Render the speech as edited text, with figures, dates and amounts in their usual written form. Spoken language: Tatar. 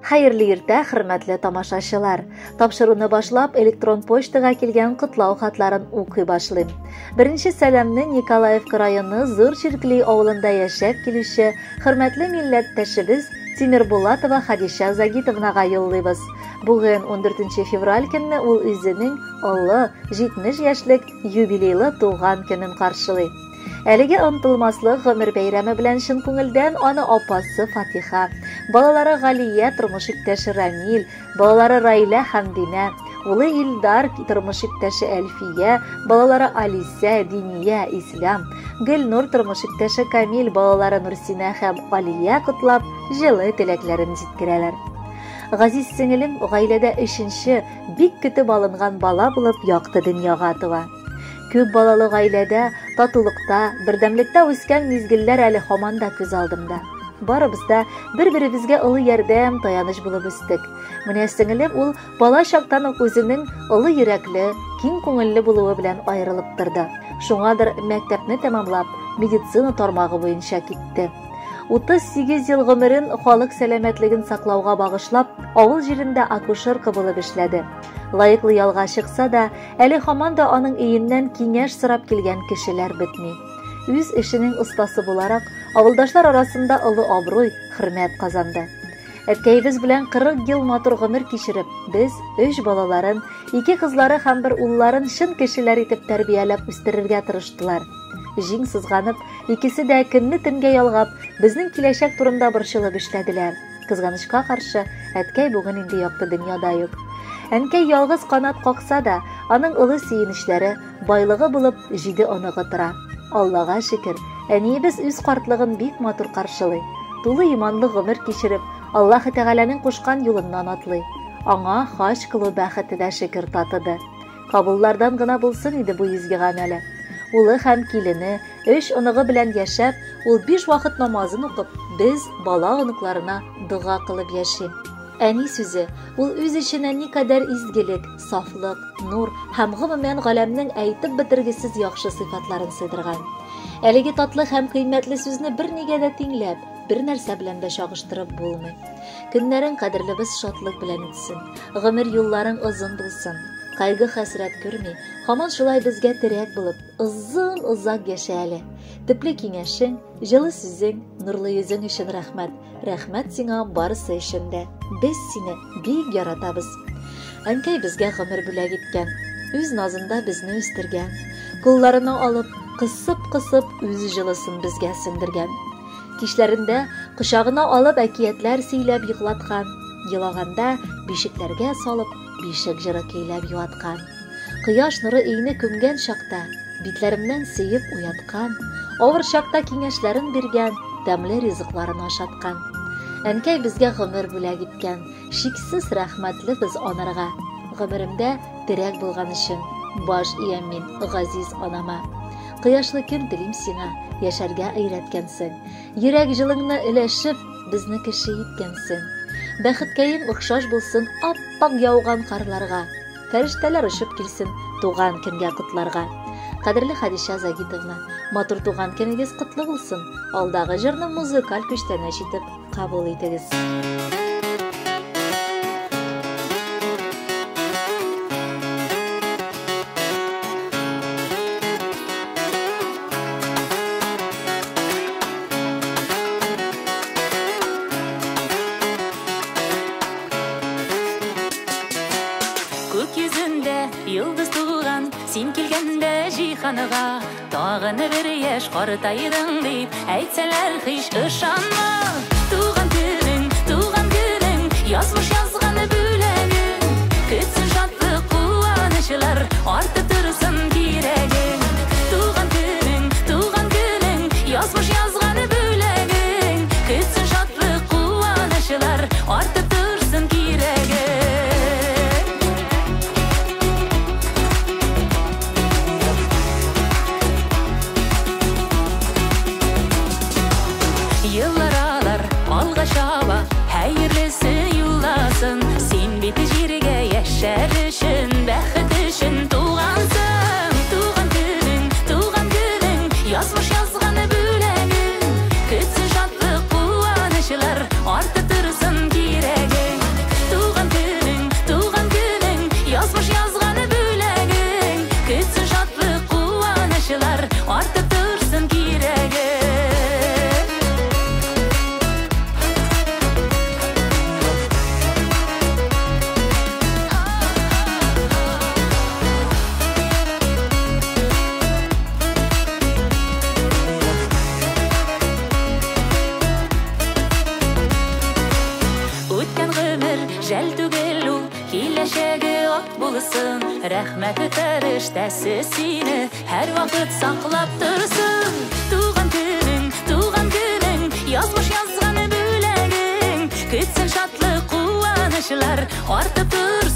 Хәерле иртә, хөрмәтле тамашачылар! Тапшыруны башлап, электрон почтага килгән котлау хатларын укый башлыйм. Беренче сәламне Николаевка районы Зур Чиркли авылында яшәп килүче хөрмәтле милләттәшебез Тимербулатова Хадишә Загитовнага юллыйбыз. Бүген 14 февраль көнне ул үзенең олы 70 яшьлек юбилейлы туган көнен каршылый. Әлеге онытылмаслык гомер бәйрәме белән чын күңелдән аны апасы Фатиха, балалары Галия, тормыш иптәше Рамил, балалары Раилә һәм Динә, улы Илдар, тормыш иптәше Әлфия, балалары Алисә, Диния, Ислам, Гөлнур, тормыш иптәше Камил, балалары Нурсинә һәм Алия котлап, җылы теләкләрен җиткерәләр. Газиз сеңелем гаиләдә өченче, бик көтеп алынган бала булып якты дөньяга туа. Күп балалы гаиләдә, татулыкта, бердәмлектә үскән мизгелләр әле һаман да күз алдымда. Барыбыз да бер-беребезгә олы ярдәм, таяныч булып үстек. Менә сеңелем ул бала чактан ук үзенең олы йөрәкле, киң күңелле булуы белән аерылып торды. Шуңадыр мәктәпне тәмамлап, медицина тармагы буенча китте. 38 ел гомерен халык сәламәтлеген саклауга багышлап, авыл җирендә акушерка булып эшләде. Лаеклы ялга чыкса да, әле һаман да аның өеннән киңәш сорап килгән кешеләр бетми. Үз эшенең остасы буларак, авылдашлар арасында олы абруй, хөрмәт казанды. Әткәебез белән 40 ел матур гомер кичереп, без өч балаларын, ике кызлары һәм бер улларын чын кешеләр итеп тәрбияләп үстерергә тырыштылар. Җиң сызганып, икесе дә көнне төнгә ялгап, безнең киләчәк турында борчылып эшләделәр. Кызганычка каршы, әткәй бүген инде якты дөньяда юк. Әнкәй ялгыз канат какса да, аның олы сөенечләре, байлыгы булып җиде оныгы тора. Аллага шөкер, әниебез үз картлыгын бик матур каршылый. Тулы иманлы гомер кичереп, Аллаһы Тәгаләнең кушкан юлыннан атлый. Аңа хаҗ кылу бәхете дә шөкер татыды. Кабуллардан гына булсын иде бу изге гамәле. Улы һәм килене, өч оныгы белән яшәп, ул биш вакыт намазын укып, без бала оныкларына дога кылып яши. Әни сүзе, ул үз эченә никадәр изгелек, сафлык, нур һәм гомумән галәмнең әйтеп бетергесез яхшы сыйфатларын сыйдырган. Әлеге татлы һәм кыйммәтле сүзне бернигә дә тиңләп, бер нәрсә белән дә чагыштырып булмый. Көннәрең кадерлебез шатлык белән үтсен, гомер юлларың озын булсын. Кайгы-хәсрәт күрми, һаман шулай безгә терәк булып, озын-озак яшә әле. Төпле киңәшең, җылы сүзең, нурлы йөзең өчен рәхмәт. Рәхмәт сиңа барысы өчен дә. Без сине бик яратабыз. Әнкәй безгә гомер бүләк иткән. Үз назында безне үстергән. Кулларына алып, кысып-кысып үз җылысын безгә сеңдергән. Кичләрендә кочагына алып әкиятләр сөйләп йоклаткан, елаганда бишекләргә салып бишек җыры көйләп юаткан. Кояш нуры өйне күмгән чакта битләремнән сөеп уяткан, авыр чакта киңәшләрен биргән, тәмле ризыкларын ашаткан. Әнкәй безгә гомер бүләк иткән, шиксез рәхмәтле без анарга. Гомеремдә терәк булган өчен баш иям мин газиз анама. Кояшлы көн телим сиңа, яшәргә өйрәткәнсең. Йөрәк җылыңны өләшеп, безне кеше иткәнсең. Бәхеткәең охшаш булсын ап-ак яуган карларга. Фәрештәләр очып килсен туган көнгә котларга. Кадерле Хадишә Загитовна, матур туган көнегез котлы булсын. Алдагы җырны музыкаль күчтәнәч итеп кабул итегез. Күк йөзендә йолдыз туган, син килгәндә җиһанга, тагын бер яшь картайдың дип әйтсәләр, һич ышанма. Туган көнең, туган көнең, язмыш язган бүләгең, көтсен шатлык, куанычлар, артып торсын кирәгең. Туган көнең, туган көнең, язмыш язган бүләгең, көтсен шатлык, куанычлар, артып торсын кирәгең. Еллар алар алга чаба, хәерлесе юлласын. Син бит җиргә яшәр өчен, бәхет өчен тугансың. Туган көнең, туган көнең, язмыш язган бүләгең, көтсен шатлык, куанычлар, артып торсын кирәгең. булсын. Рәхмәт фәрештәсе сине һәрвакыт саклап торсын. Туган көнең, туган көнең, язмыш язган бүләгең. Көтсен шатлык, куанычлар, артып торсын.